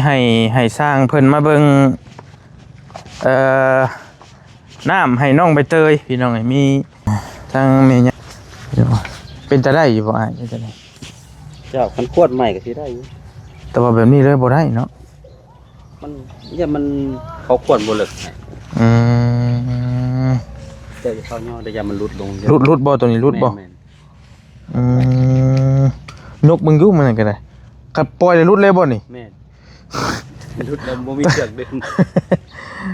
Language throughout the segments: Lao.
ໃຫ້ ໃຫ້ຊ່າງເພິ່ນມາເບິ່ງ ເອີ ນ້ຳໃຫ້ນ້ອງໃບເຕີຍ ພີ່ນ້ອງເອີຍ. ມີທາງແມ່ຍ່າ ເປັນຕາໄດ້ຢູ່ບໍ່ອ້າຍ? ເປັນຕາໄດ້. ເຈົ້າ ຄັນຂວດໃໝ່ກໍຊິໄດ້ຢູ່ ແຕ່ວ່າແບບນີ້ເລີຍບໍ່ໄດ້ເນາະ. ມັນ ຢ້ານມັນ ເຂົາຂວດບໍ່ເລິກໃຫ້. ອືມ ເຈົ້າຢ່າຟ້າວຍໍເດີ ຢ້ານມັນຫຼຸດລົງ. ຫຼຸດ ຫຼຸດບໍ່? ໂຕນີ້ຫຼຸດບໍ່? ແມ່ນໆ. ອືມ ຍົກເບິ່ງຢູ່ ມັນນັ້ນກໍໄດ້. ຄັນປ່ອຍແລ້ວຫຼຸດເລີຍບໍ່ນີ້? ແມ່ນ ຫຼຸດແລ້ວບໍ່ມີເຊືອກດຶງ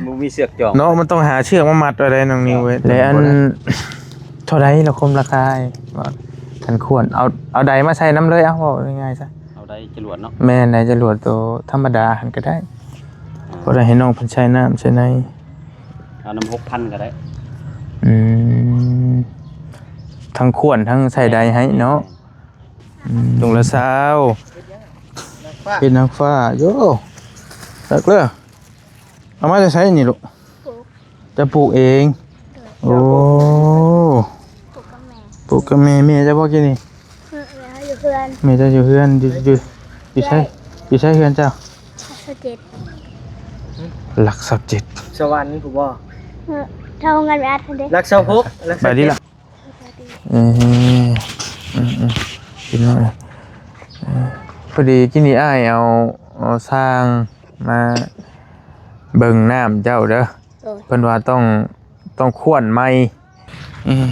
ບໍ່ມີເຊືອກຈອງເນາະ. ມັນຕ້ອງຫາເຊືອກມາມັດໄວ້ໄດ໋ນ້ອງນິວເອີຍ. ແລະອັນ ບໍ່ໄດ້ ເທົ່າໃດລະຄົມລາຄາ? ວ່າຄັນຂວດ ເອົາ ເອົາໄດມາໃສ່ນຳເລີຍ. ເອົາ ເວົ້າງ່າຍໆຊະ ເອົາໄດຈະຫຼວດເນາະ. ແມ່ນ ໄດຈະຫຼວດໂຕທຳມະດາຫັ້ນກໍໄດ້. ອ່າ ພໍໄດ້ໃຫ້ນ້ອງເພິ່ນໃສ່ນ້ຳໃສ່ໃນ. ເອົານຳຫົກພັນກໍໄດ້. ອືມ ທັງຂວນທັງໃສ່ໄດໃຫ້ເນາະ. ອືມ ຖົງລະຊາວ ເຮັດນາງຟ້າ ໂຢ ຕັກເລີ. ເອົາມາແຕ່ໃສນີ້ລູກ? ປູກ ເຈົ້າປູກເອງ? ໂດຍ ໂອ້ ປູກກັບແມ່ ປູກກັບແມ່. ແມ່ເຈົ້າບໍ່ກິນນີ້? ອືມ ແມ່ເຮົາຢູ່ເຮືອນ ແມ່ເຈົ້າຢູ່ເຮືອນ. ຢູ່ ຢູ່ ຢູ່ໃສ? ເຮືອນ ຢູ່ໃສເຮືອນເຈົ້າ? ຫຼັກຊາວເຈັດ ຫຼັກຊາວເຈັດ ສະຫວັນພຸ້ນບໍ່? ອືມ ເທົ່າໂຮງງານແມ່ອັດຫັ້ນເດ້. ຫຼັກຊາວຫົກ ຫຼັກຊາວເຈັດ ເອີ ອືມໆ ພີ່ນ້ອງເອີຍ. ເອີ ພໍດີກີ້ນີ້ອ້າຍເອົາ ເອົາຊ່າງມາເບິ່ງນ້ຳເຈົ້າເດີ. ໂດຍ ເພິ່ນວ່າຕ້ອງ ຕ້ອງຂວນໃໝ່. ອືມ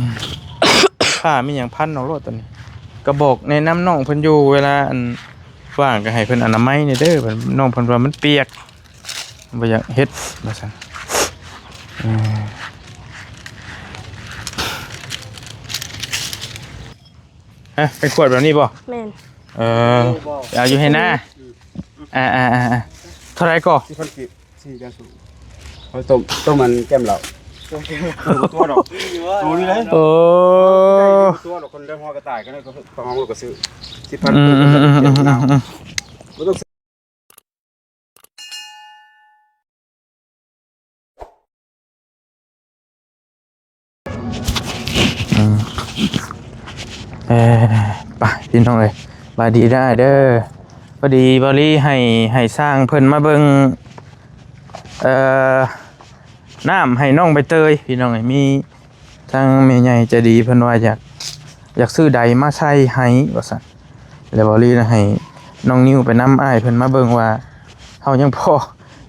ຜ້າມີຫຍັງພັນອອກໂລດຕອນນີ້. ກໍບອກແນະນຳນ້ອງເພິ່ນຢູ່ ເວລາອັນວ່າງກໍໃຫ້ເພິ່ນອະນາໄມແດ່ເດີ. ນ້ອງເພິ່ນວ່າມັນປຽກ ບໍ່ຢາກເຮັດວ່າຊັ້ນ. ເອີ ຮະ ເປັນຂວດແບບນີ້ບໍ່? ແມ່ນ ເອີ ເອົາຢູ່ໃຫ້ນາ. ອືມ ອ່າໆໆ ເທົ່າໃດກໍ? ສີ່ພັນກີບ. ສີ່ຈານສູງ ເອົາຕົ້ມ ຕົ້ມອັນແຈ່ມເຫຼົ້າ ຕົ້ມແຈ່ມເຫຼົ້າ ຕົວດອກ ໂຕນີ້ເລີຍ. ໂອ້ ຕົວດອກ ຄົນເລື່ອງຫົວກະຕ່າຍກໍໄດ້ ກໍຕ້ອງເອົາ ກໍຊື້ສິບພັນ. ອືມ ບໍ່ຕ້ອງ ອືມ ເອີ ໄປພີ່ນ້ອງເອີຍ ສະບາຍດີເດີອ້າຍເດີ. ພໍດີບ່າວລີໃຫ້ ໃຫ້ຊ່າງເພິ່ນມາເບິ່ງ ເອີ ນ້ຳໃຫ້ນ້ອງໃບເຕີຍ ພີ່ນ້ອງເອີຍ. ມີທາງແມ່ໃຫຍ່ໃຈດີເພິ່ນວ່າຢາກ ຢາກຊື້ໄດມາໃສ່ໃຫ້ວ່າຊັ້ນ. ແລ້ວບ່າວລີນະໃຫ້ນ້ອງນິວໄປນຳອ້າຍເພິ່ນມາເບິ່ງວ່າ ເຮົາຍັງພໍ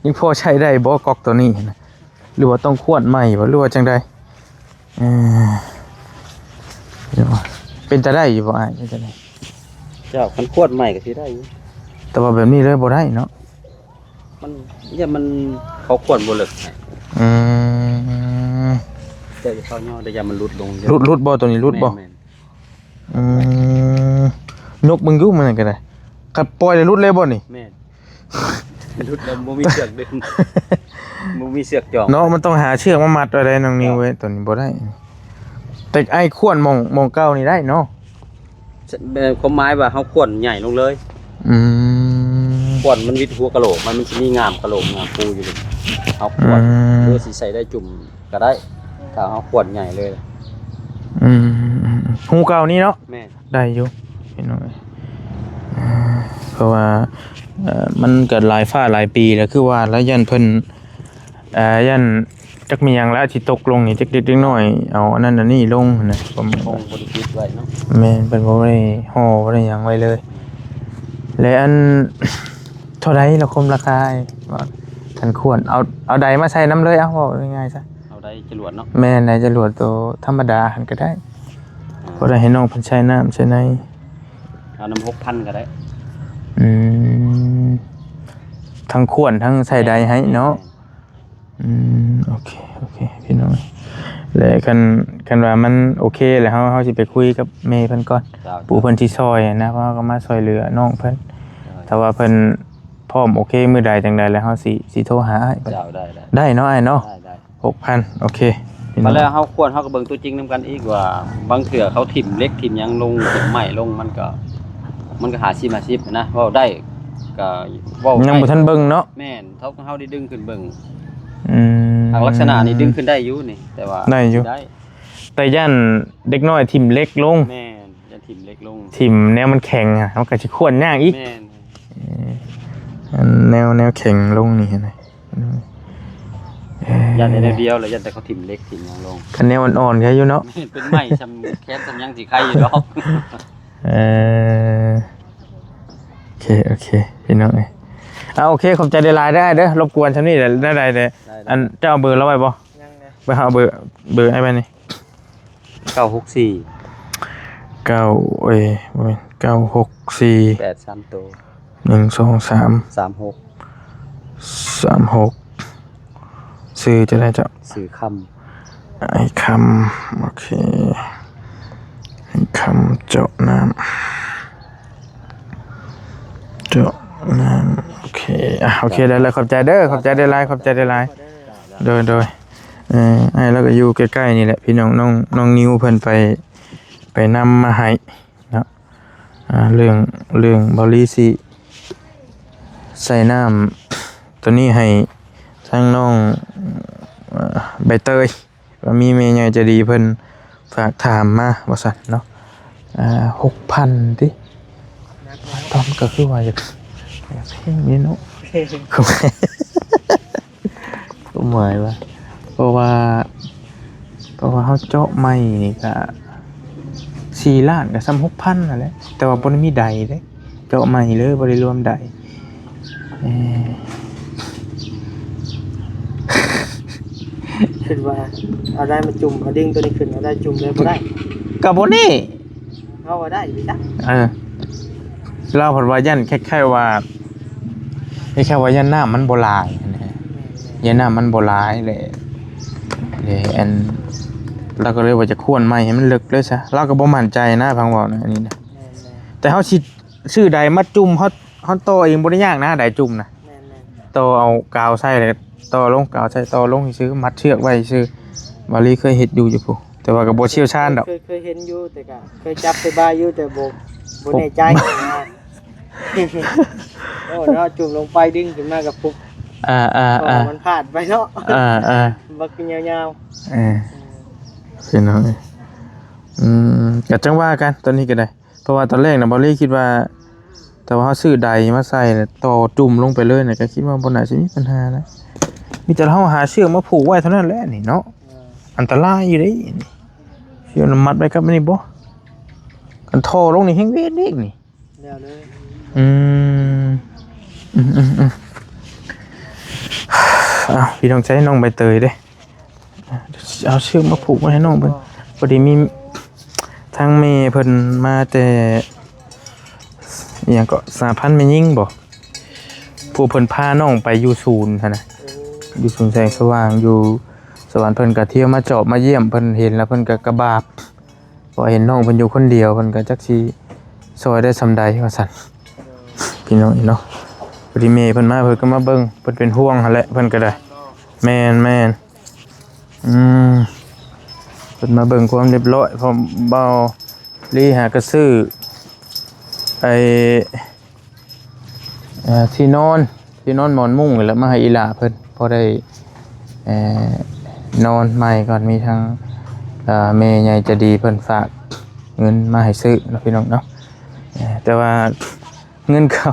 ຍັງພໍໃຊ້ໄດ້ບໍ່ ກອກໂຕນີ້ນະ ຫຼືວ່າຕ້ອງຂວດໃໝ່ບໍ່ ຫຼືວ່າຈັ່ງໃດ? ເອີ ເປັນຕາໄດ້ຢູ່ບໍ່ອ້າຍ? ເປັນຕາໄດ້. ເຈົ້າ ຄັນຂວດໃໝ່ກໍຊິໄດ້ຢູ່ ແຕ່ວ່າແບບນີ້ເລີຍບໍ່ໄດ້ເນາະ. ມັນ ຢ້ານມັນ ເຂົາຂວດບໍ່ເລິກໃຫ້. ອືມ ເຈົ້າຢ່າຟ້າວຍໍເດີ ຢ້ານມັນຫຼຸດລົງ. ຫຼຸດ ຫຼຸດບໍ່? ໂຕນີ້ຫຼຸດບໍ່? ແມ່ນໆ. ອືມ ຍົກເບິ່ງຢູ່ ມັນນັ້ນກໍໄດ້. ຄັນປ່ອຍແລ້ວຫຼຸດເລີຍບໍ່ນີ້? ແມ່ນ ຫຼຸດແລ້ວບໍ່ມີເຊືອກດຶງ ບໍ່ມີເຊືອກຈອງເນາະ. ມັນຕ້ອງຫາເຊືອກມາມັດໄວ້ໄດ໋ນ້ອງນິວເອີຍ. ໂຕນີ້ບໍ່ໄດ້ ແຕ່ອ້າຍຂວນໝ່ອງ ໝ່ອງເກົ່ານີ້ໄດ້ເນາະ. ແບບຄວາມໝາຍວ່າເຮົາຂວນໃຫຍ່ລົງເລີຍ. ອືມ ຂວນມັນວິດຫົວກະໂຫຼກ ມັນ ມັນຊິມີງາມກະໂຫຼກງາມປູຢູ່ນີ້ ເຮົາຂວນ ອືມ ຫຼືຊິໃສ່ໄດ້ຈຸ່ມກໍໄດ້ ຖ້າເຮົາຂວນໃຫຍ່ເລີຍ. ອືມ ຮູເກົ່ານີ້ເນາະ. ແມ່ນ ໄດ້ຢູ່ພີ່ນ້ອງເອີຍ ເພາະວ່າ ເອີ ມັນກໍຫຼາຍຟ້າຫຼາຍປີແລ້ວ ຄືວ່າລະ ຢ້ານເພິ່ນ ເອີ ຢ້ານ ຈັກແມ່ນຫຍັງລະ ຊິຕົກລົງນີ້ ຈັກເດັກເດັກນ້ອຍເອົາອັນນັ້ນອັນນີ້ລົງຫັ້ນນະ ຄວາມ ຄົງບໍ່ໄດ້ປິດໄວ້ເນາະ. ແມ່ນ ເພິ່ນບໍ່ໄດ້ຫໍ່ບໍ່ໄດ້ຫຍັງໄວ້ເລີຍ. ແລະອັນ ເທົ່າໃດລະຄົມລາຄາ? ວ່າຄັນຂວນ ເອົາ ເອົາໄດມາໃສ່ນຳເລີຍ. ເອົາ ເວົ້າງ່າຍໆຊະ ເອົາໄດຈະຫຼວດເນາະ. ແມ່ນ ໄດຈະຫຼວດໂຕທຳມະດາຫັ້ນກໍໄດ້. ອ່າ ພໍໄດ້ໃຫ້ນ້ອງເພິ່ນໃສ່ນ້ຳໃສ່ໃນ. ເອົານຳຫົກພັນກໍໄດ້. ອືມ ທັງຂວນທັງໃສ່ໄດໃຫ້ເນາະ. ແມ່ນ ອືມ ໂອເຄ ໂອເຄ ພີ່ນ້ອງ. ແລະຄັນ ຄັນວ່າມັນໂອເຄແລ້ວ ເຮົາ ເຮົາຊິໄປຄຸຍກັບແມ່ເພິ່ນກ່ອນ ເຈົ້າ ຜູ້ເພິ່ນຊິຊ່ອຍນະ ເພາະເຮົາກໍມາຊ່ອຍເຫຼືອນ້ອງເພິ່ນ. ເຈົ້າ ຖ້າວ່າເພິ່ນພ້ອມໂອເຄມື້ໃດຈັ່ງໃດ ແລ້ວເຮົາຊິ ຊິໂທຫາອ້າຍ. ເຈົ້າ ໄດ້ ໄດ້ ໄດ້ເນາະອ້າຍເນາະ. ໄດ້ ໄດ້ ຫົກພັນ ໂອເຄ ບາດແລ້ວເຮົາຄວນ ເຮົາກໍເບິ່ງຕົວຈິງນຳກັນອີກວ່າ ບາງເທື່ອເຂົາຖິ້ມເຫຼັກຖິ້ມຫຍັງລົງ ຖິ້ມໄມ້ລົງ ມັນກໍ ມັນກໍຫ້າສິບຫ້າສິບນະ ເວົ້າໄດ້ກໍເວົ້າ ຍັງບໍ່ທັນເບິ່ງເນາະ. ແມ່ນ ເຮົາ ເຮົາໄດ້ດຶງຂຶ້ນເບິ່ງ. ອືມ ທາງລັກສະນະນີ້ດຶງຂຶ້ນໄດ້ຢູ່ນີ້ ແຕ່ວ່າໄດ້ຢູ່ ໄດ້ ແຕ່ຢ້ານເດັກນ້ອຍຖິ້ມເຫຼັກລົງ. ແມ່ນ ຢ້ານຖິ້ມເຫຼັກລົງ ຖິ້ມແນວມັນແຂງ ມັນກໍຊິຂວນຍາກອີກ. ແມ່ນ ເອີ ອັນແນວ ແນວແຂງລົງນີ້ຫັ້ນນະ ຢ້ານແຕ່ແນວດຽວ ແລ້ວຢ້ານແຕ່ເຂົາຖິ້ມເຫຼັກຖິ້ມຫຍັງລົງ. ຄັນແນວອ່ອນໆ ໄຄຢູ່ເນາະ ເປັນໄມ້ຊ່ຳແຂນຊ່ຳຫຍັງຊິໄຄຢູ່ດອກ. ເອີ ໂອເຄ ໂອເຄ ພີ່ນ້ອງເອີຍ. ເອົາ ໂອເຄ ຂອບໃຈຫຼາຍໆ ເດີອ້າຍເດີ ລົບກວນຊ່ຳນີ້ແຫຼະ. ແນວໃດເດີ ໄດ້ໆ ອັນ ເຈົ້າເອົາເບີລາວໄວ້ບໍ່? ຍັງນະ ໄປຫາເບີ ເບີອ້າຍໄວ້ນີ້ ເກົ້າຫົກສີ່ ເກົ້າ ເອີຍ ບໍ່ແມ່ນ ເກົ້າຫົກສີ່ ແປດສາມໂຕ ໜຶ່ງ ສອງ ສາມ ສາມຫົກ ສາມຫົກ. ຊື່ຈັ່ງໃດເຈົ້າ? ຊື່ຄຳ ອ້າຍຄຳ. ໂອເຄ ອ້າຍຄຳເຈາະນ້ຳ ເຈາະນ້ຳ. ໂອເຄ ອ່ະ ໂອເຄ ໄດ້ແລ້ວ ຂອບໃຈເດີ ຂອບໃຈຫຼາຍໆ ຂອບໃຈຫຼາຍໆ. ໂດຍ ໂດຍ ເອີ ອ້າຍລາວກໍຢູ່ໃກ້ໆ ນີ້ແຫຼະ ພີ່ນ້ອງ. ນ້ອງ ນ້ອງນິວເພິ່ນໄປ ໄປນຳມາໃຫ້ເນາະ. ອ່າ ເລື່ອງ ເລື່ອງເບົາລີຊິໃສ່ນ້ຳໂຕນີ້ໃຫ້ທາງນ້ອງ ເອີ ໃບເຕີຍ ວ່າມີແມ່ໃຫຍ່ໃຈດີເພິ່ນຝາກຖາມມາວ່າຊັ້ນເນາະ. ອ່າ ຫົກພັນຕິ ຕອນກໍຄືວ່າຢາກ ຢາກແພງນີ້ເນາະ. ຄວາມໝາຍວ່າ ເພາະວ່າ ເພາະວ່າເຮົາເຈາະໃໝ່ນີ້ກະສີ່ລ້ານ ກະສ່ຳຫົກພັນຫັ້ນແຫຼະ ແຕ່ວ່າບໍ່ໄດ້ມີໄດເດ້ ເຈາະໃໝ່ເລີຍ ບໍ່ໄດ້ລວມໄດ. ເອີ ຄິດວ່າເອົາໄດມາຈຸ່ມ ເອົາດຶງໂຕນີ້ຂຶ້ນ ເອົາໄດຈຸ່ມເລີຍບໍ່ໄດ້ ກະບໍ່ແນ່. ເຮົາວ່າໄດ້ຢູ່ຈ້ະ ເອີ ລາວພັດວ່າຢ້ານ ຄ້າຍໆວ່າ ຄ້າຍໆວ່າຢ້ານນ້ຳມັນບໍ່ຫຼາຍຫັ້ນນະ ຢ້ານນ້ຳມັນບໍ່ຫຼາຍແຫຼະ ແລະ ອັນ ລາວກໍເລີຍວ່າຈະຄວນໃໝ່ໃຫ້ມັນເລິກເລີຍຊະ. ລາວກໍບໍ່ໝັ້ນໃຈນະ ຟັງເວົ້ານະ ອັນນີ້ນະ. ແມ່ນໆ ແຕ່ເຮົາຊິຊື້ໄດມາຈຸ່ມ ເຮົາ ເຮົາຕໍ່ເອງບໍ່ໄດ້ຍາກນະ ໄດຈຸ່ມນະ. ແມ່ນໆ ຕໍ່ເອົາກາວໃສ່ ແລ້ວກໍຕໍ່ລົງ ກາວໃສ່ ຕໍ່ລົງຊື່ໆ ມັດເຊືອກໄວ້ຊື່ໆ. ບາລີເຄີຍເຮັດຢູ່ ຢູ່ພຸ້ນ ແຕ່ວ່າກໍບໍ່ຊ່ຽວຊານດອກ. ເຄີຍ ເຄີຍເຫັນຢູ່ ແຕ່ກໍເຄີຍຈັບໄປບາຍຢູ່ ແຕ່ບໍ່ ບໍ່ແນ່ໃຈນະ. ໂອ້ເນາະ ຈຸ່ມລົງໄປດຶງຂຶ້ນມາກໍປຸບ ອ່າໆໆ ມັນພາດໄປເນາະ. ອ່າໆ ບັກຍາວໆ ເອີ ເອີ ພີ່ນ້ອງເອີຍ. ອືມ ກໍຈັ່ງວ່າກັນ ຕອນນີ້ກໍໄດ້ ເພາະວ່າຕອນແລກນະ ບາລີຄິດວ່າ ແຕ່ວ່າເຮົາຊື້ໄດມາໃສ່ ແລ້ວຕໍ່ຈຸ່ມລົງໄປເລີຍນະ ກໍຄິດວ່າບໍ່ໜ້າຊິມີປັນຫານະ. ມີແຕ່ເຮົາຫາເຊືອກມາຜູກໄວ້ເທົ່ານັ້ນແຫຼະນີ້ເນາະ. ເອີ ອັນຕະລາຍຢູ່ເດ້ນີ້ ເຊືອກມັດໄວ້ກັບອັນນີ້ບໍ່? ຄັນທໍ່ລົງນີ້ແຮງເວດອີກນີ້ ແລ້ວເລີຍ. ອືມ ອືມໆໆ ອ້າວ ພີ່ນ້ອງໃຊ້ນ້ອງໃບເຕີຍເດ້. ເອົາເຊືອກມາຜູກໄວ້ໃຫ້ນ້ອງເພິ່ນ. ພໍດີມີທາງແມ່ເພິ່ນມາແຕ່ ອີ່ຫຍັງເກາະ ສະຫະພັນແມ່ຍິງບໍ ຜູ້ເພິ່ນພານ້ອງໄປຢູ່ສູນຫັ້ນນະ ຢູ່ສູນແສງສະຫວ່າງຢູ່ສະຫວັນ. ເພິ່ນກະທ່ຽວມາຈອບມາຢ້ຽມ ເພິ່ນເຫັນແລ້ວເພິ່ນກະກະບາບ ເພາະເຫັນນ້ອງເພິ່ນຢູ່ຄົນດຽວ ເພິ່ນກໍຈັກຊິຊ່ອຍໄດ້ສ່ຳໃດວ່າຊັ້ນ ພີ່ນ້ອງເນາະ. ພໍດີແມ່ເພິ່ນມາ ເພິ່ນກໍມາເບິ່ງ ເພິ່ນເປັນຫ່ວງຫັ້ນແຫຼະ ເພິ່ນກໍໄດ້. ແມ່ນໆ ອືມ ເພິ່ນມາເບິ່ງຄວາມຮຽບຮ້ອຍ ເພາະເບົາລີຫາກະຊື້ໄອ້ ເອີ ທີ່ນອນ ທີ່ນອນໝອນມຸ້ງນີ້ແຫຼະ ມາໃຫ້ອີ່ຫຼ້າເພິ່ນ ພໍໄດ້ ເອີ ນອນໃໝ່ກ່ອນ. ມີທາງ ເອີ ແມ່ໃຫຍ່ໃຈດີເພິ່ນຝາກເງິນມາໃຫ້ຊື້ເນາະ ພີ່ນ້ອງເນາະ. ເອີ ແຕ່ວ່າເງິນເກົ່າ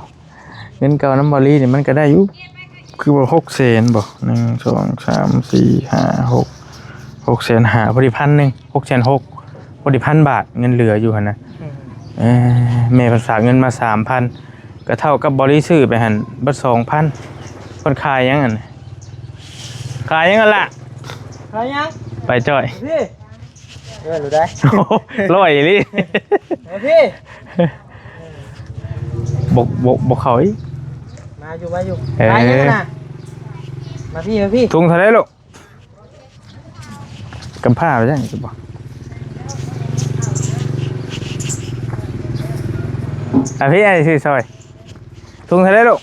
ເງິນເກົ່ານຳເບົາລີນີ້ມັນກໍໄດ້ຢູ່ ຄືວ່າຫົກແສນບໍ ໜຶ່ງ ສອງ ສາມ ສີ່ ຫ້າ ຫົກ ຫົກແສນຫ້າ ພໍດີພັນໜຶ່ງ ຫົກແສນຫົກ ພໍດີພັນບາດ ເງິນເຫຼືອຢູ່ຫັ້ນນະ. ອືມ ເອີ ແມ່ເພິ່ນຝາກເງິນມາສາມພັນ ກໍເທົ່າກັບເບົາລີຊື້ໄປຫັ້ນເບິດສອງພັນ. ເພິ່ນຂາຍຫຍັງຫັ້ນ ຂາຍຫຍັງຫັ້ນລະ ຂາຍຫຍັງ ໄປຈ້ອຍ ພີ່ ເອີ ຮູ້ໄດ້ ຮ້ອຍອີ່ຫຼີ ເອີ ພີ່ ບໍ່ ບໍ່ ບໍ່ເຂົ້າອີກ ມາຢູ່ ມາຢູ່ ເອີ ຂາຍຫຍັງນະ ມາພີ່ ມາພີ່. ຖົງເທົ່າໃດລູກ? ກຳພ້າໄປຈັ່ງນີ້ບໍ່ ອ່ະ ພີ່ ອ້າຍຊື້ຊ່ອຍ. ຖົງເທົ່າໃດລູກ?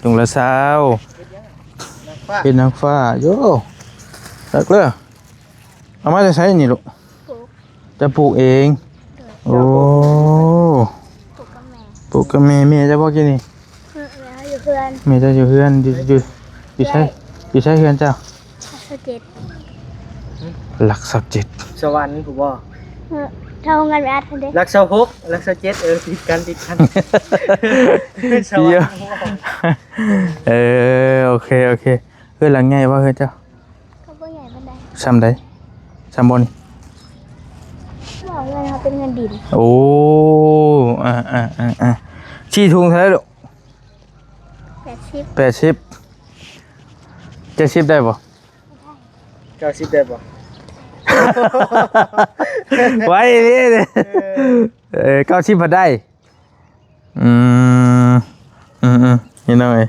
ຖົງລະຊາວ ເຫັດນາງຟ້າ ໂຢ ຄັກເລີຍ. ເອົາມາແຕ່ໃສນີ້ລູກ? ປູກ ເຈົ້າປູກເອງ? ໂດຍ ໂອ້ ປູກກັບແມ່ ປູກກັບແມ່. ແມ່ເຈົ້າບໍ່ກິນນີ້? ແມ່ເຮົາຢູ່ເຮືອນ ແມ່ເຈົ້າຢູ່ເຮືອນ ຢູ່ ຢູ່ ຢູ່ໃສ? ຢູ່ໃສເຮືອນເຈົ້າ? ຊາວເຈັດ ຫຼັກຊາວເຈັດ ສະຫວັນພຸ້ນບໍ່? ເອີ ເທົ່າເງິນໄປອັດຫັ້ນເດ້. ຫຼັກຊາວຫົກ ຫຼັກຊາວເຈັດ ເອີ ຕິດກັນ ຕິດກັນ. ເອີ ໂອເຄ ໂອເຄ. ເຮືອນຫຼັງໃຫຍ່ບໍ່ເຮືອນເຈົ້າ? ກໍບໍ່ໃຫຍ່ປານໃດ. ຊ່ຳໃດ? ຊ່ຳບ່ອນ? ບໍ່ ເຮືອນເຮົາເປັນເຮືອນດິນ. ໂອ້ ອ່າໆໆໆ ສີ່ຖົງເທົ່າໃດລູກ? ແປດສິບ ແປດສິບ. ເຈັດສິບໄດ້ບໍ່? ເກົ້າສິບໄດ້ບໍ່? ໄວເດ້. ເອີ ເອີ ເກົ້າສິບພັດໄດ້. ອືມ ອືມໆ ພີ່ນ້ອງເອີຍ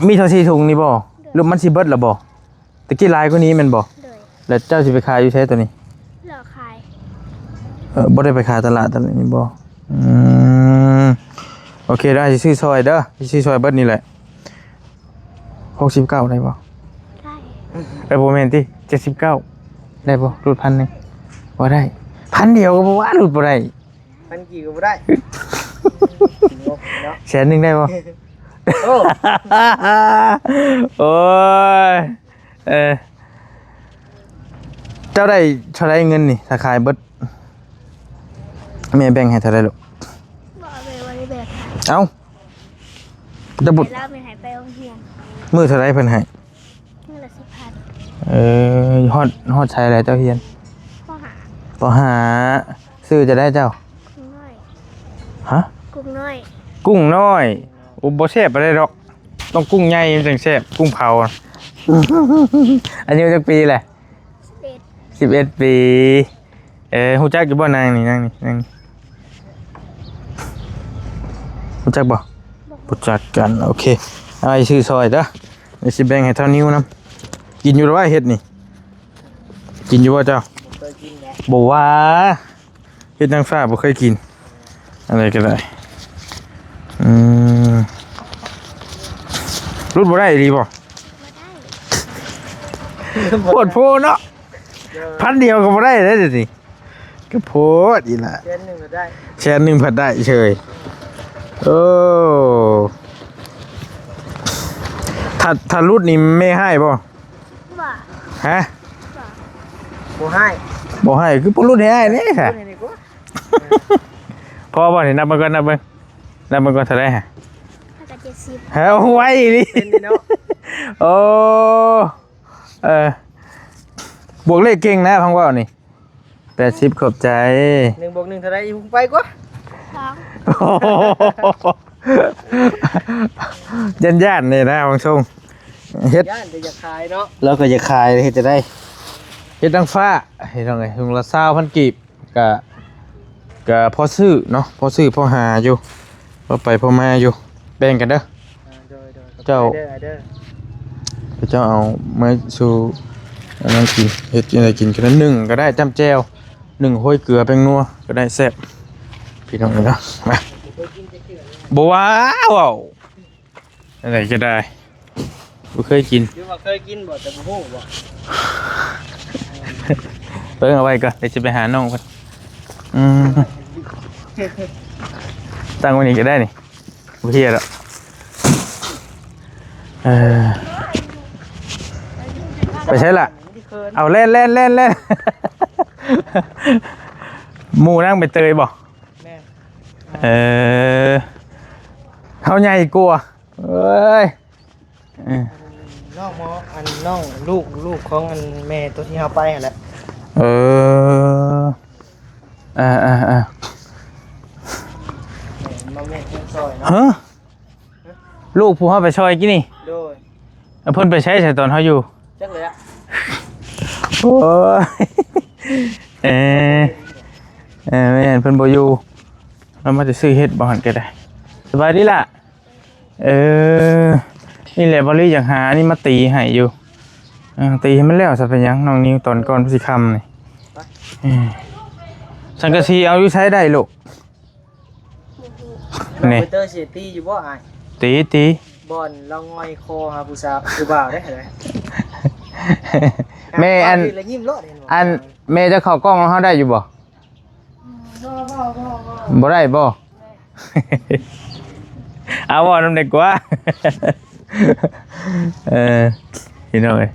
ມີເທົ່າສີ່ຖົງນີ້ບໍ່? ໂດຍ. ຫຼືມັນຊິເບິດແລ້ວບໍ່? ຕະກີ້ຫຼາຍກວ່ານີ້ແມ່ນບໍ່? ໂດຍ. ແລ້ວເຈົ້າຊິໄປຂາຍຢູ່ໃສໂຕນີ້? ເລາະຂາຍ. ເອີ ບໍ່ໄດ້ໄປຂາຍຕະຫຼາດຕະຫຼາດນີ້ບໍ່? ອືມ ໂອເຄ ດຽວອ້າຍຊິຊື້ຊ່ອຍເດີ ຊິຊື້ຊ່ອຍເບິດນີ້ແຫຼະ. ຫົກສິບເກົ້າໄດ້ບໍ່? ໄດ້. ເອີ ບໍ່ແມ່ນຕິ ເຈັດສິບເກົ້າໄດ້ບໍ່? ຫຼຸດພັນໜຶ່ງ ບໍ່ໄດ້. ພັນດຽວກໍບໍ່ວ່າ ຫຼຸດບໍ່ໄດ້. ພັນກີບກໍບໍ່ໄດ້. ເນາະ ແສນໜຶ່ງໄດ້ບໍ່? ໂອ້ ໂອ້ຍ ເອີ ເຈົ້າໄດ້ເທົ່າໃດເງິນນີ້ ຖ້າຂາຍເບິດ? ແມ່ແບ່ງໃຫ້ເທົ່າໃດລູກ? ບໍ່ ແມ່ບໍ່ໄດ້ແບ່ງໃຫ້. ເອົ້າ ແຕ່ບຸດ ແຕ່ລາວແມ່ໃຫ້ໄປໂຮງຮຽນ. ມື້ເທົ່າໃດເພິ່ນໃຫ້? ມື້ລະສິບພັນ. ເອີ ຮອດ ຮອດໃສແລ້ວເຈົ້າຮຽນ? ປໍຫ້າ ປໍຫ້າ. ຊື່ຈັ່ງໃດເຈົ້າ? ກຸ້ງນ້ອຍ. ຮະ? ກຸ້ງນ້ອຍ. ກຸ້ງນ້ອຍ. ໂອ້ ບໍ່ແຊບປານໃດດອກ ຕ້ອງກຸ້ງໃຫຍ່ມັນຈັ່ງແຊບ ກຸ້ງເຜົາ. ອາຍຸຈັກປີແຫຼະ? ສິບເອັດ. ສິບເອັດປີ. ເອີ ຮູ້ຈັກຢູ່ບໍ່ນາງນີ້? ນາງນີ້ ນາງນີ້ ຮູ້ຈັກບໍ່? ບໍ່ ບໍ່ຈັກກັນ. ໂອເຄ ອ້າຍຊື້ຊ່ອຍເດີ ດຽວຊິແບ່ງໃຫ້ທ້າວນິວນຳ. ກິນຢູ່ແລ້ວເຮັດນີ້ ກິນຢູ່ບໍ່ເຈົ້າ? ບໍ່ເຄີຍກິນນະ. ບໍ່ວ່າ ເຮັດນາງຟ້າບໍ່ເຄີຍກິນ ອັນໃດກໍໄດ້. ອືມ ຫຼຸດບໍ່ໄດ້ອີ່ຫຼີບໍ່? ບໍ່ໄດ້. ໂພດໂພເນາະ. ເອີ ພັນດຽວກໍບໍ່ໄດ້ເດ້ດຽວນີ້ ກໍໂພດອີ່ຫຼະ. ແສນໜຶ່ງກໍໄດ້ ແສນໜຶ່ງພັດໄດ້ເຊີຍ. ໂອ້ ຖ້າ ຖ້າຫຼຸດນີ້ແມ່ຮ້າຍບໍ່? ບໍ່. ຮະ? ບໍ່. ບໍ່ຮ້າຍ. ບໍ່ຮ້າຍ ຄືບໍ່ຫຼຸດໃຫ້ອ້າຍແດ່ຊະ. ພໍບໍ່ນີ້? ນັບເບິ່ງກ່ອນ ນັບເບິ່ງ ນັບເບິ່ງກ່ອນ ເທົ່າໃດຫະ? ເຮົາກໍເຈັດສິບ. ເຮົາໄວອີ່ຫຼີ. ເປັນເນາະ. ໂອ້ ເອີ ບວກເລກເກັ່ງນະ ພັງເວົ້ານີ້. ແປດສິບ ຂອບໃຈ. ໜຶ່ງບວກໜຶ່ງເທົ່າໃດ? ອີ່ຫຸງໄປກວ່າ ສອງ. ຢ້ານໆ ນີ້ນະ ບັງຊົງ ເຮັດ ຢ້ານແຕ່ຢາກຂາຍເນາະ. ລາວກໍຢາກຂາຍ ເຮັດຈັ່ງໃດ? ເຮັດນາງຟ້າ ພີ່ນ້ອງເອີຍ ຖົງລະຊາວພັນກີບ ກະ ກະພໍຊື້ເນາະ ພໍຊື້ພໍຫາຢູ່ ພໍໄປພໍມາຢູ່. ແບ່ງກັນເດີ. ອ່າ ໂດຍໆ ຂອບໃຈເດີ ເຈົ້າ ເດີ ເຈົ້າເອົາມາສູ່ອັນນັ້ນກິນ ເຮັດຈັ່ງໃດກິນກໍໄດ້ ໜຶ້ງກໍໄດ້ ຈ້ຳແຈ່ວ ໜຶ້ງໂຮຍເກືອແປ້ງນົວກໍໄດ້ ແຊບ ພີ່ນ້ອງເອີຍເນາະ. ມາ ບໍ່ວ່າ ເວົ້າອັນໃດກໍໄດ້ ບໍ່ເຄີຍກິນ. ຫຼືວ່າເຄີຍກິນບໍ່ ແຕ່ບໍ່ຮູ້ບໍ່? ເບິ່ງເອົາໄວ້ກ່ອນ ດຽວຊິໄປຫານ້ອງເພິ່ນ. ອືມ ຕັ້ງໄວ້ນີ້ກໍໄດ້ນີ້. ບໍ່ເຮັດດອກ. ເອີ ໄປໃສລະ? ເອົາ ແລ່ນໆໆໆ. ໝູ່ນາງໃບເຕີຍບໍ່? ແມ່ນ. ເອີ ເຮົາໃຫຍ່ກວ່າ. ເອີຍ ເອີ ນ້ອງໝໍ ອັນນ້ອງລູກ ລູກຂອງອັນແມ່ຕົວທີ່ເຮົາໄປຫັ້ນແຫຼະ. ເອີ ເອີໆໆ ແມ່ນບໍ່ແມ່ນຄົນຊ່ອຍເນາະ? ຮະ? ລູກຜູ້ເຮົາໄປຊ່ອຍກີ້ນີ້? ໂດຍ. ແລ້ວເພິ່ນໄປໃສ ໃສຕອນເຮົາຢູ່? ຈັກແຫຼະ. ໂອ້ຍ ເອີ ເອີ ແມ່ນເພິ່ນບໍ່ຢູ່ ລາວມາແຕ່ຊື້ເຫັດບໍ່ຫັ້ນກໍໄດ້. ສະບາຍດີລະ. ເອີ ນີ້ແຫຼະ ບ່າວລີຢາກຫາອັນນີ້ມາຕີໃຫ້ຢູ່. ເອີ ຕີໃຫ້ມັນແລ້ວຊະ ເປັນຫຍັງ ນ້ອງນິວ ຕອນກ່ອນມັນຊິຄ່ຳນີ້. ເອີ ສັງກະສີເອົາຢູ່ໃສໄດ້ລູກ? ນີ້ ເປີເຕີຊິຕີຢູ່ບໍ່ອ້າຍ? ຕີ ຕີ ບ່ອນລາວງ່ອຍຄໍຫາຜູ້ສາວ ຜູ້ບ່າວເດ້. ແມ່ ອັນ ລະຍິ້ມໂລດ ເຫັນບໍ່? ອັນ ແມ່ຈະເຂົ້າກ້ອງນຳເຮົາໄດ້ຢູ່ບໍ່? ບໍ່ ບໍ່ ບໍ່ ບໍ່ ບໍ່ໄດ້ບໍ່? ເອົາ ເວົ້ານຳດີກວ່າ. ເອີ ພີ່ນ້ອງເອີຍ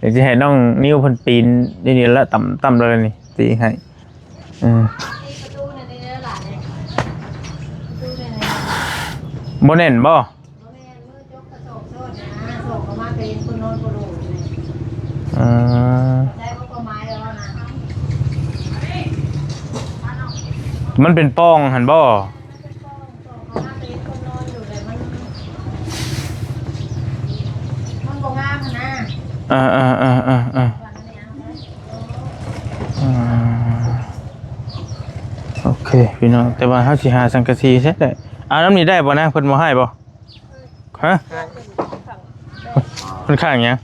ດຽວຊິໃຫ້ນ້ອງນິວເພິ່ນປີນຢູ່ນີ້ລະ ຕ່ຳໆ ແລ້ວນີ້. ຕີໃຫ້. ເອີ ບໍ່ແໜ້ນບໍ່? ເອີ ມັນເປັນປ່ອງຫັ້ນບໍ່? ມັນບໍ່ງາມຫັ້ນນະ. ເອີໆໆໆໆ ອືມ ໂອເຄພີ່ນ້ອງ ແຕ່ວ່າເຮົາຊິຫາສັງກະສີໃສໄດ້? ເອົານຳນີ້ໄດ້ບໍ່ນະ? ເພິ່ນບໍ່ໃຫ້ບໍ່? ຮະ? ເພິ່ນຄ້າງຫຍັງ?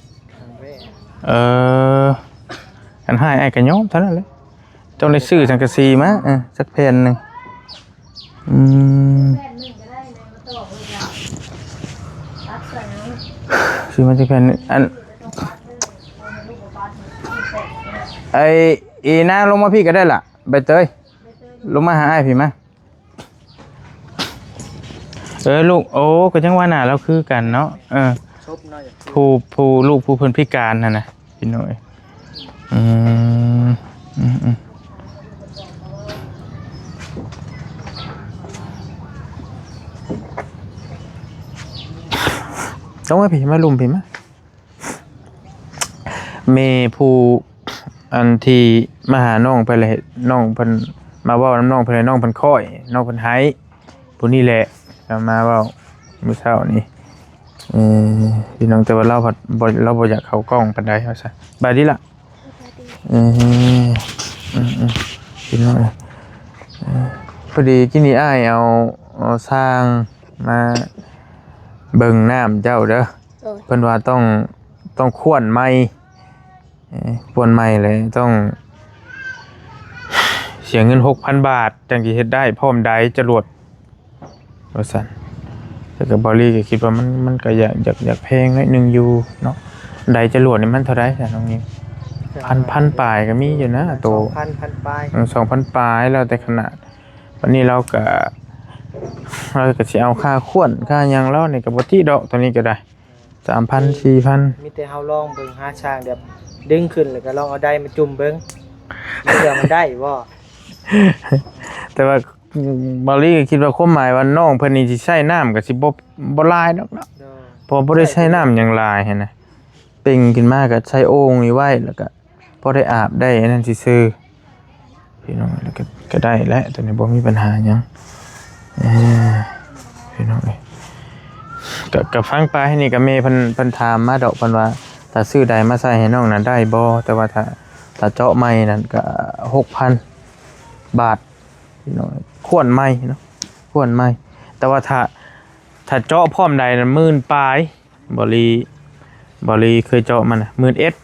ເອີ ຄັນໃຫ້ອ້າຍກໍຍອມເທົ່ານັ້ນແຫຼະ. ຕ້ອງໄດ້ຊື້ສັງກະສີມາ ເອີ ຈັກແຜ່ນໜຶ່ງ. ອືມ ຊື້ມາຈັກແຜ່ນໜຶ່ງ ອັນ ໄອ້ ອີນາງລົງມາພີ້ກໍໄດ້ລະ ໃບເຕີຍ ລົງມາຫາອ້າຍພີ້ມາ. ເອີ ລູກ ໂອ້ ກໍຈັ່ງວ່າໜ້າລາວຄືກັນເນາະ. ເອີ ສົບເນາະ ຜູ້ ຜູ້ ລູກຜູ້ເພິ່ນພິການຫັ້ນນະ ພີ່ນ້ອງເອີຍ. ອືມ ອືມ ອືມ ຕ້ອງມາພີ້ ມາລຸ່ມພີ້ມາ. ແມ່ຜູ້ ອັນທີ່ມາຫານ້ອງເພິ່ນແຫຼະ ນ້ອງເພິ່ນມາເວົ້ານຳນ້ອງເພິ່ນແຫຼະ ນ້ອງເພິ່ນຄ້ອຍ ນ້ອງເພິ່ນໄຫ້ ຜູ້ນີ້ແຫຼະ ເຂົາມາເວົ້າມື້ເຊົ້ານີ້. ເອີ ພີ່ນ້ອງ ແຕ່ວ່າລາວພັດບໍ່ ລາວບໍ່ຢາກເຂົ້າກ້ອງປານໃດວ່າຊັ້ນ. ບາດດີລະ. ເອີ ອືມໆ ພີ່ນ້ອງເອີຍ ເອີ ພໍດີກີ້ນີ້ອ້າຍເອົາ ເອົາຊ່າງມາເບິ່ງນ້ຳເຈົ້າເດີ. ໂດຍ ເພິ່ນວ່າຕ້ອງ ຕ້ອງຂ້ວນໃໝ່ ເອີ ຂ້ວນໃໝ່ແລ້ວຕ້ອງເສຍເງິນຫົກພັນບາດ ຈັ່ງຊິເຮັດໄດ້ ພ້ອມໄດຈະຫຼວດ ວ່າຊັ້ນ. ແຕ່ກໍ ເບົາລີກໍຄິດວ່າມັນ ມັນກໍຢາກ ຢາກ ຢາກແພງໜ້ອຍໜຶ່ງຢູ່ເນາະ. ໄດຈະຫຼວດນີ້ມັນເທົ່າໃດຊະນ້ອງຍິງ? ພັນ ພັນປາຍກໍມີຢູ່ນະ ໂຕ ສອງພັນ ພັນປາຍ ເອີ ສອງພັນປາຍ ແລ້ວແຕ່ຂະໜາດ. ບັດນີ້ລາວກໍ ລາວກໍຊິເອົາຄ່າຂ້ວນຄ່າຫຍັງລາວນີ້ກໍບໍ່ຕິດອກ ໂຕນີ້ກໍໄດ້ ສາມພັນ ສີ່ພັນ. ມີແຕ່ເຮົາລອງເບິ່ງ ຫາຊ່າງແບບດຶງຂຶ້ນ ແລ້ວກໍລອງເອົາໄດມາຈຸ່ມເບິ່ງ ເຊື່ອມັນໄດ້ບໍ່? ແຕ່ວ່າ ເບົາລີກໍຄິດວ່າຄວາມໝາຍວ່ານ້ອງເພິ່ນນີ້ຊິໃຊ້ນ້ຳກໍຊິບໍ່ ບໍ່ຫຼາຍດອກເນາະ. ໂດຍ ເພາະບໍ່ໄດ້ໃຊ້ນ້ຳຫຍັງຫຼາຍຫັ້ນນະ ເປັ່ງຂຶ້ນມາກໍໃສ່ໂອ່ງນີ້ໄວ້ ແລ້ວກໍພໍໄດ້ອາບໄດ້ອັນນັ້ນຊື່ໆ ພີ່ນ້ອງ. ແລ້ວກໍ ກໍໄດ້ແຫຼະ ໂຕນີ້ບໍ່ມີບັນຫາຫຍັງ. ເອີ ພີ່ນ້ອງເອີຍ ກໍ ກໍຟັງໄປນີ້ ກໍແມ່ເພິ່ນ ເພິ່ນຖາມມາດອກ ເພິ່ນວ່າຖ້າຊື້ໄດມາໃສ່ໃຫ້ນ້ອງນັ້ນໄດ້ບໍ່? ແຕ່ວ່າຖ້າ ຖ້າເຈາະໃໝ່ນັ້ນກໍຫົກພັນບາດ ພີ່ນ້ອງ ຂ້ວນໃໝ່ເນາະ ຂ້ວນໃໝ່. ແຕ່ວ່າຖ້າ ຖ້າເຈາະພ້ອມໄດນັ້ນໝື່ນປາຍ ບໍລີ ບໍລີເຄີຍເຈາະມານະ ໝື່ນເອັດ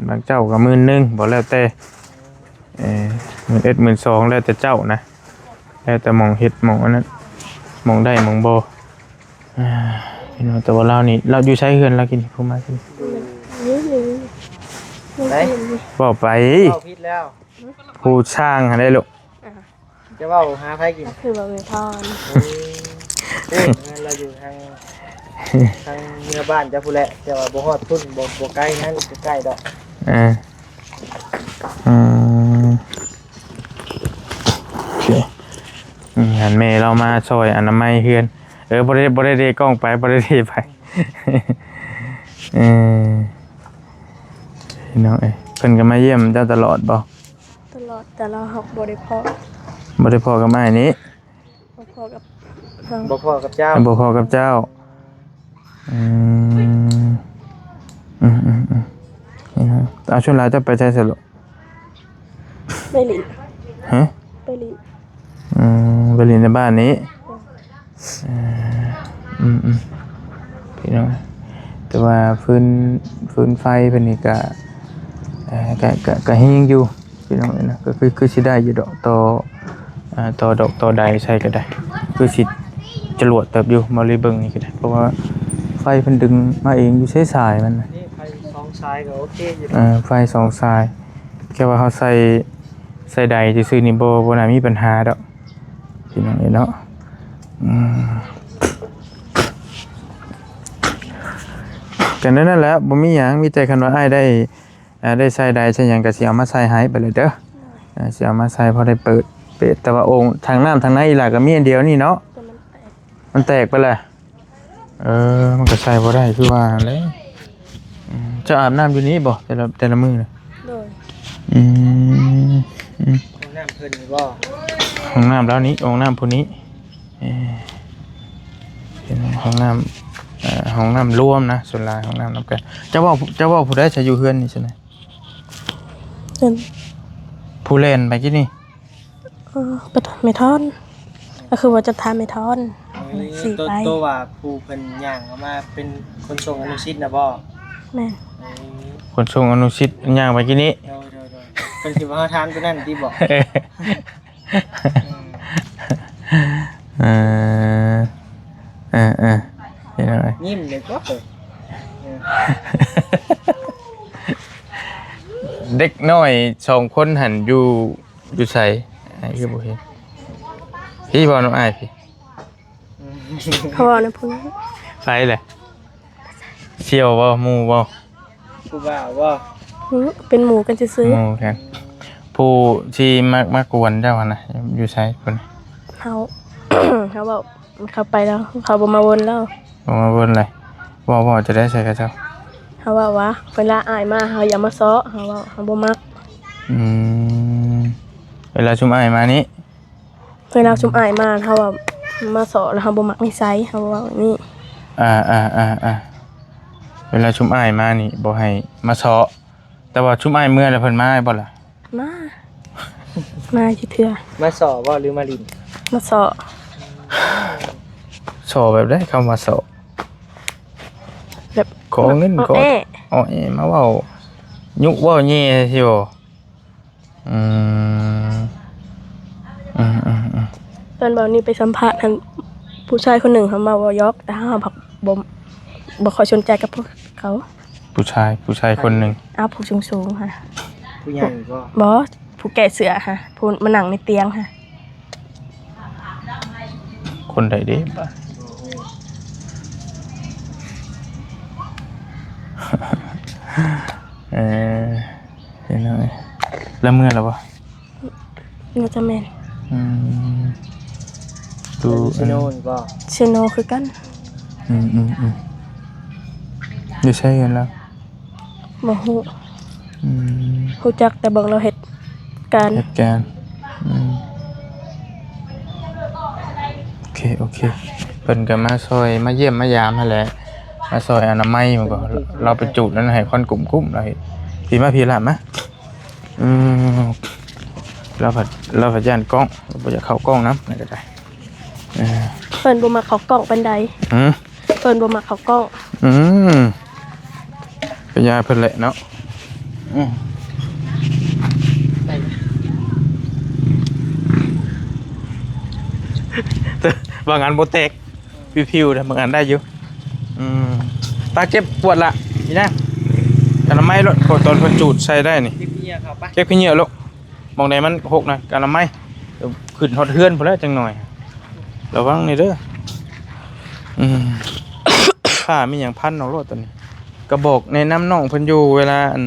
ບາງເຈົ້າກໍໝື່ນໜຶ່ງ ບໍ່ ແລ້ວແຕ່ ເອີ ໝື່ນເອັດ ໝື່ນສອງ ແລ້ວແຕ່ເຈົ້ານະ ແລ້ວແຕ່ໝ່ອງເຮັດ ໝ່ອງອັນນັ້ນ ໝ່ອງໄດ້ ໝ່ອງບໍ່. ອ່າ ພີ່ນ້ອງ ແຕ່ວ່າລາວນີ້ ລາວຢູ່ໃສເຮືອນລາວກິນ ຜູ້ມາກິນ ໄດ້ ເວົ້າໄປ ເວົ້າຜິດແລ້ວ ຜູ້ຊ່າງຫັ້ນໄດ໋ລູກ. ອ່າ ຈະເວົ້າຫາໃຜກິນ? ກໍຄືວ່າແມ່ພອນ ເອີ ເອີ ແມ່ນລາວຢູ່ທາງ ທາງເມືອງບ້ານເຈົ້າພຸ້ນແຫຼະ ແຕ່ວ່າບໍ່ຮອດພຸ້ນ ບໍ່ ບໍ່ໄກນັ້ນ ໃກ້ໆດອກ. ເອີ ອືມ ໂອເຄ ອືມ ຫັ້ນແມ່ລາວມາຊ່ອຍອະນາໄມເຮືອນ. ເອີ ບໍ່ໄດ້ ບໍ່ໄດ້ເດກ້ອງໄປ ບໍ່ໄດ້ເດໄປ. ເອີ ພີ່ນ້ອງເອີຍ ເພິ່ນກໍມາຢ້ຽມເຈົ້າຕະຫຼອດບໍ່? ຕະຫຼອດ ແຕ່ລາວຮັກບໍ່ໄດ້ພໍ້ ບໍ່ໄດ້ພໍ້ກັບອ້າຍນີ້ ບໍ່ພໍ້ກັບ ບໍ່ພໍ້ກັບເຈົ້າ ບໍ່ພໍ້ກັບເຈົ້າ. ອືມ ອືມໆໆ ນີ້ນະ ເອົາ ສ່ວນຫຼາຍເຈົ້າໄປໃສຊະລູກ? ໄປຫຼິ້ນ ຮະ? ໄປຫຼິ້ນ ອືມ ໄປຫຼິ້ນໃນບ້ານນີ້. ເອີ ອືມໆ ພີ່ນ້ອງ ແຕ່ວ່າຟືນ ຟືນໄຟເພິ່ນນີ້ກະ ເອີ ກະ ກະ ກະແຮງຢູ່ ພີ່ນ້ອງເອີຍນະ ກໍຄື ຄືຊິໄດ້ຢູ່ດອກ ຕໍ່ ເອີ ຕໍ່ດອກຕໍ່ໃດໃສ່ກໍໄດ້ ຄືຊິຈະຫຼວດເຕີບຢູ່ ມາລີເບິ່ງນີ້ກໍໄດ້ ເພາະວ່າໄຟເພິ່ນດຶງມາເອງຢູ່ ໃຊ້ສາຍມັນນະ ນີ້ໄຟສອງສາຍກໍໂອເຄຢູ່ ເອີ ໄຟສອງສາຍ ແຄ່ວ່າເຮົາໃສ່ ໃສ່ໃດຊື່ໆນີ້ ບໍ່ ບໍ່ໜ້າມີບັນຫາດອກ ພີ່ນ້ອງເອີຍເນາະ. ອືມ ກໍແນວນັ້ນແຫຼະ ບໍ່ມີຫຍັງ ມີແຕ່ຄັນວ່າອ້າຍໄດ້ ອ່າ ໄດ້ໃສ່ໃດໃສ່ຫຍັງກໍຊິເອົາມາໃສ່ໃຫ້ໄປເລີຍເດີ. ອ່າ ຊິເອົາມາໃສ່ພໍໄດ້ເປີດ ເປີດ ແຕ່ວ່າໂອ່ງຖັງນ້ຳທາງໃນອີ່ຫຼ້າກໍມີອັນດຽວນີ້ເນາະ ແຕ່ມັນແຕກ ມັນແຕກໄປແລ້ວ. ເອີ ມັນກໍໃສ່ບໍ່ໄດ້ຄືວ່າຫັ້ນແຫຼະ. ອືມ ເຈົ້າອາບນ້ຳຢູ່ນີ້ບໍ່ ແຕ່ລະ ແຕ່ລະມື້ນະ? ໂດຍ. ອືມ ອືມ ຫ້ອງນ້ຳເພິ່ນນີ້ບໍ່? ຫ້ອງນ້ຳລາວນີ້ ຫ້ອງນ້ຳຜູ້ນີ້. ເອີ ເປັນຫ້ອງນ້ຳ ເອີ ຫ້ອງນ້ຳລວມນະ ສ່ວນຫຼາຍຫ້ອງນ້ຳນຳກັນ. ເຈົ້າເວົ້າ ເຈົ້າເວົ້າຜູ້ໃດຊະຢູ່ເຮືອນນີ້ຊະນະ? ເອີ ຜູ້ແລ່ນໄປກີ້ນີ້? ເອີ ໄປຖາມແມ່ທອນ ກໍຄືວ່າຈະຖາມແມ່ທອນ. ເອີ ຊິໄປ ໂຕ ໂຕວ່າຜູ້ເພິ່ນຍ່າງເຂົ້າມາເປັນຂົນສົ່ງອະນຸສິດນະບໍ່? ແມ່ນ. ເອີ ຂົນສົ່ງອະນຸສິດຍ່າງໄປກີ້ນີ້. ໂດຍ ໂດຍ ໂດຍ. ເພິ່ນຊິວ່າເຮົາຖາມຕົວນັ້ນຕິບໍ່? ເອີ ເອີ ເອີ ເອີ ເຫັນແລ້ວ ຍິ້ມເລີຍກໍ ເອີ ເດັກນ້ອຍສອງຄົນຫັ້ນຢູ່ ຢູ່ໃສ? ອ້າຍຄືບໍ່ເຫັນ. ພີ້ເວົ້ານຳອ້າຍພີ້. ເຂົາເວົ້ານຳຜູ້ນີ້. ໃສແຫຼະ? ສ່ຽວບໍ່? ໝູ່ບໍ່? ຜູ້ບ່າວບໍ່? ຫື ເປັນໝູ່ກັນຊື່ໆ. ໝູ່ກັນ. ຜູ້ທີ່ມັກມາກວນເຈົ້າຫັ້ນນະ ຢູ່ໃສພຸ້ນ? ເຮົາ ເຮົາເວົ້າ ເຂົາໄປແລ້ວ ເຂົາບໍ່ມາວົນແລ້ວ. ບໍ່ມາວົນເລີຍ. ເວົ້າ ເວົ້າຈັ່ງໃດໃສ່ເຂົາເຈົ້າ? ເຮົາເວົ້າວ່າ ເວລາອ້າຍມາ ເຮົາຢ່າມາເຊາະ ເຮົາເວົ້າ ເຮົາບໍ່ມັກ. ອືມ ເວລາຊຸມອ້າຍມານີ້? ເວລາຊຸມອ້າຍມາ ເຮົາວ່າມາເຊາະ ແລ້ວເຮົາບໍ່ມັກນິໄສ ເຮົາເວົ້າແບບນີ້. ອ່າ ອ່າ ອ່າ ອ່າ ເວລາຊຸມອ້າຍມານີ້ບໍ່ໃຫ້ມາເຊາະ ແຕ່ວ່າຊຸມອ້າຍເມືອແລ້ວເພິ່ນມາບໍ່ລະ? ມາ ມາຢູ່ເທື່ອ. ມາເຊາະບໍ່ ຫຼືມາຫຼິ້ນ? ມາເຊາະ. ເຊາະແບບໃດ? ຄຳວ່າເຊາະ ແບບຂໍເງິນ ຂໍ ເອາະແອ ເອົາແອ ມາເວົ້າຍຸເວົ້າແຍ່ຊີ້ບໍ່? ອືມ ອືມ ອືມ ອືມ. ຕອນເບົານີ້ໄປສຳພາດຫັ້ນ ຜູ້ຊາຍຄົນໜຶ່ງເຂົາມາເວົ້າຢອກ ແຕ່ເຮົາພັກບໍ່ ບໍ່ຄ່ອຍສົນໃຈກັບພວກເຂົາ. ຜູ້ຊາຍ ຜູ້ຊາຍຄົນໜຶ່ງ. ອ້າວ ຜູ້ສູງໆຫັ້ນ. ຜູ້ໃຫຍ່ບໍ່? ບໍ່ ຜູ້ແກ້ເສື້ອຫັ້ນ ຜູ້ມານັ່ງໃນຕຽງຫັ້ນ. ຄົນໃດເດ້ບາດ? ເອີ ເປັນຫຍັງ? ລະເມືອແລ້ວບໍ່? ໜ້າຈະແມ່ນ. ອືມ ຢູ່ເຊໂນນີ້ບໍ່? ເຊໂນຄືກັນ. ອືມ ອືມ ອືມ. ຢູ່ໃສເຮືອນລາວ? ບໍ່ຮູ້. ອືມ ຮູ້ຈັກແຕ່ເບິ່ງລາວເຮັດການ ເຮັດການ. ອືມ ໂອເຄ ໂອເຄ. ເພິ່ນກໍມາຊ່ອຍ ມາຢ້ຽມມາຢາມຫັ້ນແຫຼະ ມາຊ່ອຍອະນາໄມ. ມັນກໍ ລາວໄປຈູດນັ້ນໃຫ້ຄວັນກຸ້ມໆ ລາວເຮັດ. ພີ້ມາ ພີ້ລະມາ. ອືມ ລາວພັດ ລາວພັດຢ້ານກ້ອງ ບໍ່ຢາກເຂົ້າກ້ອງນຳ ນັ້ນກໍໄດ້. ເອີ ເພິ່ນບໍ່ມັກເຂົ້າກ້ອງປານໃດ. ຫື? ເພິ່ນບໍ່ມັກເຂົ້າກ້ອງ. ອືມ ກໍຢ່າເພິ່ນແຫຼະເນາະ. ອືມ ບາງອັນບໍ່ແຕກ ພິວໆ ບາງອັນໄດ້ຢູ່. ອືມ ຕາເຈັບປວດລະ ນີ້ນະ ອະນາໄມໂລດ ຕອນເພິ່ນຈູດໃສ່ໄດ້ນີ້ ເກັບຂີ້ເຫຍື້ອເຂົ້າໄປ ເກັບຂີ້ເຫຍື້ອໂລດ. ໝ່ອງໃດມັນຫົກນະ ອະນາໄມ ຂຶ້ນຮອດເຮືອນພຸ້ນແຫຼະ ຈັກໜ້ອຍ ລະວັງແດ່ເດີ. ອືມ ຜ້າມີຫຍັງພັນເອົາໂລດຕອນນີ້. ກະບອກແນະນຳນ້ອງເພິ່ນຢູ່ ເວລາອັນ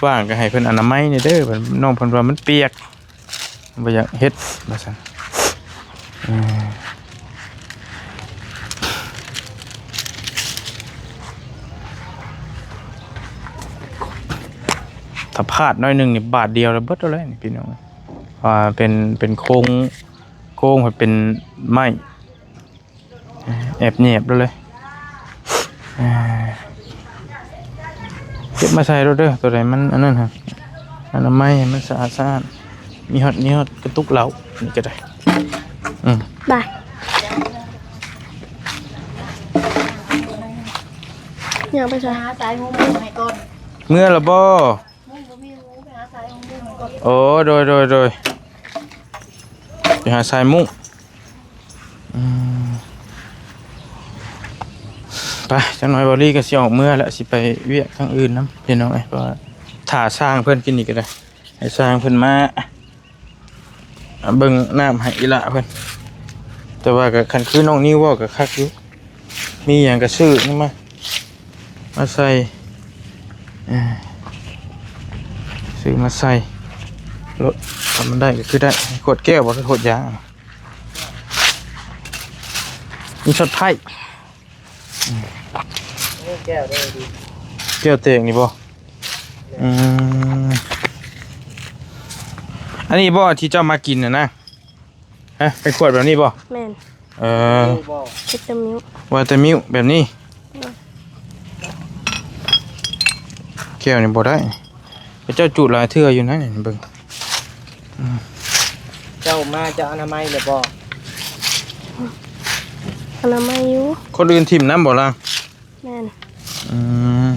ວ່າງກະໃຫ້ເພິ່ນອະນາໄມແດ່ເດີ ນ້ອງເພິ່ນວ່າມັນປຽກ ບໍ່ຢາກເຮັດວ່າຊັ້ນ. ເອີ ຖ້າພາດໜ້ອຍໜຶ່ງນີ້ ບາດດຽວລະເບິດເອົາເລີຍນີ້ພີ່ນ້ອງ. ວ່າເປັນ ເປັນໂຄງ ໂຄງເປັນໄມ້ ແອບແຍບເອົາເລີຍ. ເອີ ເກັບມາໃສ່ໂລດເດີ ໂຕໃດມັນອັນນັ້ນຫັ້ນ ອະນາໄມໃຫ້ມັນສະອາດສະອ້ານ. ມີຮອດ ມີຮອດກະຕຸກເຫຼົ້າ ນີ້ກໍໄດ້. ອືມ ໄປ ຍ່າງໄປໃສ? ຫາສາຍຫົວໝູໃຫ້ກ່ອນ. ເມືອລະບໍ່? ໂອ້ ໂດຍ ໂດຍ ໂດຍ ໄປຫາສາຍມຸ້ງ. ອືມ ໄປ ຈັກໜ້ອຍເບົາລີກໍຊິອອກເມືອແລ້ວ ຊິໄປວຽກທາງອື່ນນຳ ພີ່ນ້ອງເອີຍ. ເພາະວ່າຖ້າຊ່າງເພິ່ນກິນນີ້ກໍໄດ້ ໃຫ້ຊ່າງເພິ່ນມາເບິ່ງນ້ຳໃຫ້ອີ່ຫຼ້າເພິ່ນ. ແຕ່ວ່າກໍຄັນຄືນ້ອງນິວເວົ້າກໍຄັກຢູ່ ມີຫຍັງກໍຊື້ນີ້ມາ ມາໃສ່ ເອີ ຊື້ມາໃສ່. ລົດ ຖ້າມັນໄດ້ກໍຄືໄດ້. ຂວດແກ້ວບໍ່ ຄືຂວດຢາ? ມີຊັອດໄພ. ນີ້ແກ້ວເດ້ດີ. ແກ້ວແຕກນີ້ບໍ່? ແມ່ນ. ອືມ ອັນນີ້ບໍ່ທີ່ເຈົ້າມາກິນນະນະ? ຮະ ເປັນຂວດແບບນີ້ບໍ່? ແມ່ນ. ເອີ ວິຕາມິວ ວິຕາມິວແບບນີ້. ໂດຍ. ແກ້ວນີ້ບໍ່ໄດ້. ເຈົ້າຈູດຫຼາຍເທື່ອຢູ່ນະ ນີ້ເບິ່ງ. ອືມ ເຈົ້າມາ ເຈົ້າອະນາໄມແລ້ວບໍ່? ອະນາໄມຢູ່. ຄົນອື່ນຖິ້ມນຳບໍ່ລະ? ແມ່ນ. ອືມ.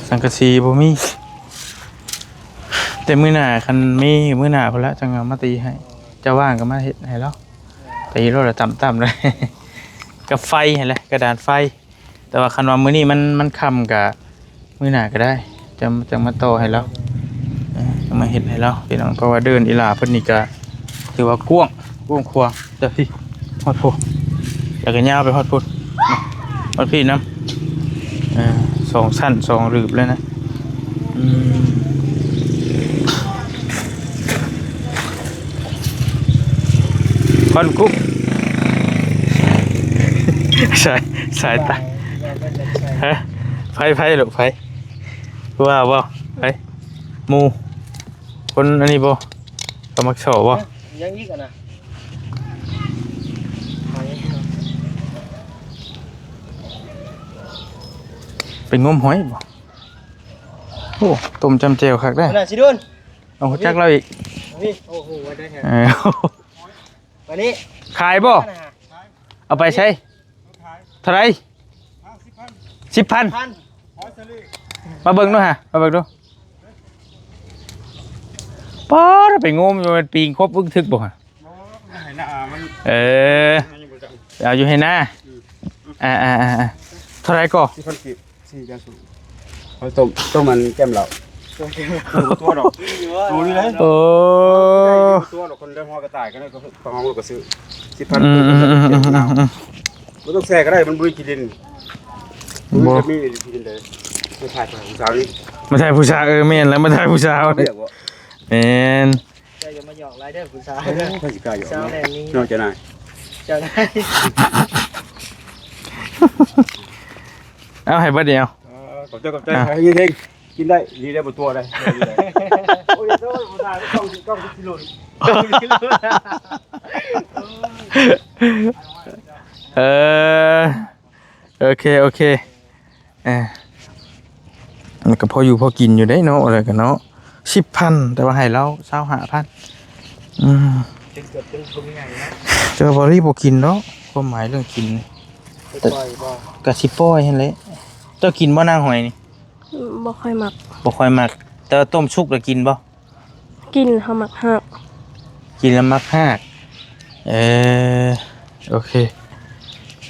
ສັງກະສີບໍ່ມີ ແຕ່ມື້ໜ້າຄັນມີ ມື້ໜ້າພຸ້ນລະ ຈັ່ງເອົາມາຕີໃຫ້. ເຈົ້າວ່າງກໍມາເຮັດໃຫ້ລາວ ຕີໂລດລະ ຕ່ຳໆ ເລີຍ ກັບໄຟຫັ້ນແຫຼະ ກະດານໄຟ. ແຕ່ວ່າຄັນວ່າມື້ນີ້ມັນ ມັນຄ່ຳກະ ມື້ໜ້າກໍໄດ້ ຈະ ຈະມາຕໍ່ໃຫ້ລາວ ເອີ ຈະມາເຮັດໃຫ້ລາວ ພີ່ນ້ອງ. ເພາະວ່າເດີ່ນອີຫຼ້າເພິ່ນນີ້ກະຖືວ່າກວ້າງ ກວ້າງຂວາງ ແຕ່ພີ່ຮອດພຸ້ນ ແລ້ວກໍຍາວໄປຮອດພຸ້ນ ຮອດພີ້ນຳ. ເອີ ສອງຊັ້ນສອງຫຼືບເລີຍນະ. ອືມ ຄວັນກຸບ ສາຍ ສາຍຕາ ຮະ ໃຜ ໃຜລູກ ໃຜ ຜູ້ວ່າບໍ່? ໃຜ ໝູ່ ຄົນອັນນີ້ບໍ່? ເຂົາມັກສໍ້ບໍ່? ຍັງອີກອັນນະ ໄປງົມຫອຍບໍ່? ໂອ້ ຕົ້ມຈ້ຳແຈ່ວຄັກເດ້ ອັນນະຊິໂດນ. ເອົາ ຮູ້ຈັກລາວອີກ ນີ້ ໂອ້ໂຫ ວ່າໄດ້ແທ້ ເອີ ອັນນີ້ ຂາຍບໍ່? ເອົາໄປໃສ? ເທົ່າໃດ? ສິບພັນ ສິບພັນ ພັນ ມາເບິ່ງດູຫາ ມາເບິ່ງດູ. ປ້າດ ໄປງົມຢູ່ ແມ່ນປີງຄົບອຶກທຶກບໍ່ຫະ? ບໍ່ ໃຫ້ໜ້າມັນ ເອີ ມັນຍັງບໍ່ຈັກ ເອົາຢູ່ໃຫ້ໜ້າ ອືມ ອ່າໆໆ ເທົ່າໃດກໍ? ສີ່ພັນກີບ ສີ່ຈານສູງ ເອົາຕົ້ມ ຕົ້ມມັນແຈ່ມເຫຼົ້າ ຕົ້ມແຈ່ມເຫຼົ້າ ບໍ່ຕົວດອກ ໂຕນີ້ເລີຍ ໂອ້ ບໍ່ຕົວດອກ ຄົນເລື່ອງຫົວກະຕ່າຍກໍໄດ້ ກໍຕ້ອງເອົາກໍຊື້ ສິບພັນ ອືມ ບໍ່ຕ້ອງແຊ່ກໍໄດ້ ມັນບໍ່ມີຂີ້ດິນ ບໍ່ ບໍ່ມີຂີ້ດິນເລີຍ ມາຖ່າຍຜູ້ສາວນີ້ ມາຖ່າຍຜູ້ສາວ ເອີ ແມ່ນແລ້ວ ມາຖ່າຍຜູ້ສາວນີ້ ແມ່ນ. ເຈົ້າຢ່າມາຫຍອກຫຼາຍເດີຜູ້ສາວ ໂອ້ ໃຜຊິກ້າຫຍອກ ສາວແດນນີ້ ນອກຈາກນາຍ ເຈົ້ານາຍ ເອົາໃຫ້ເບິດນີ້ ເອົາ ເອີ ຂອບໃຈ ຂອບໃຈ ອ່ະ ໃຫ້ເຮັງໆ ກິນໄດ້ ດີໄດ້ບໍ່ຕົວໄດ້ ໂອ້ຍ ໂຕບໍ່ໄດ້ ກ້ອງ ກ້ອງກິໂລ ກ້ອງກິໂລ ເອີ ໂອເຄ ໂອເຄ ເອີ ມັນກໍພໍຢູ່ພໍກິນຢູ່ເດ້ເນາະ ລະກະເນາະ ສິບພັນ ແຕ່ວ່າໃຫ້ລາວຊາວຫ້າພັນ ອືມ ເປັນເກືອບເປັນທຸງໃຫຍ່ເນາະ ແຕ່ວ່າບໍ່ໄດ້ບໍ່ກິນເນາະ ຄວາມໝາຍເລື່ອງກິນ ຊິປ່ອຍບໍ່? ກະຊິປ່ອຍຫັ້ນແຫຼະ ເຈົ້າກິນບໍ່ນາງຫອຍນີ້? ບໍ່ຄ່ອຍມັກ ບໍ່ຄ່ອຍມັກ ແຕ່ວ່າຕົ້ມສຸກລະກິນບໍ່? ກິນແລ້ວມັກຮາກ ກິນແລ້ວມັກຮາກ ເອີ ໂອເຄ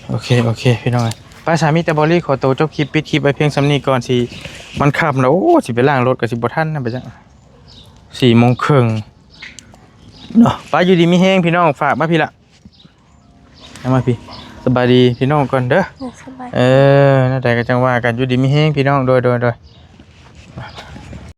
ໂອເຄ ໂອເຄ ພີ່ນ້ອງເອີຍ ໄປສາ ມີແຕ່ບໍລິຂໍໂຕຈົບຄລິບ ປິດຄລິບໄວ້ພຽງສ່ຳນີ້ກ່ອນ ຊິ ມັນຄ່ຳແລ້ວ ໂອ້ ຊິໄປລ້າງລົດກໍຊິບໍ່ທັນນະ ໄປຈັກ ສີ່ໂມງເຄິ່ງເນາະ ໄປ ຢູ່ດີມີແຮງພີ່ນ້ອງ ຝາກມາພີ້ລະ ເອົາມາພີ້ ສະບາຍດີພີ່ນ້ອງກ່ອນເດີ ເອີ ສະບາຍ ເອີ ແນວໃດກໍຈັ່ງວ່າກັນ ຢູ່ດີມີແຮງພີ່ນ້ອງ ໂດຍ ໂດຍ ໂດຍ.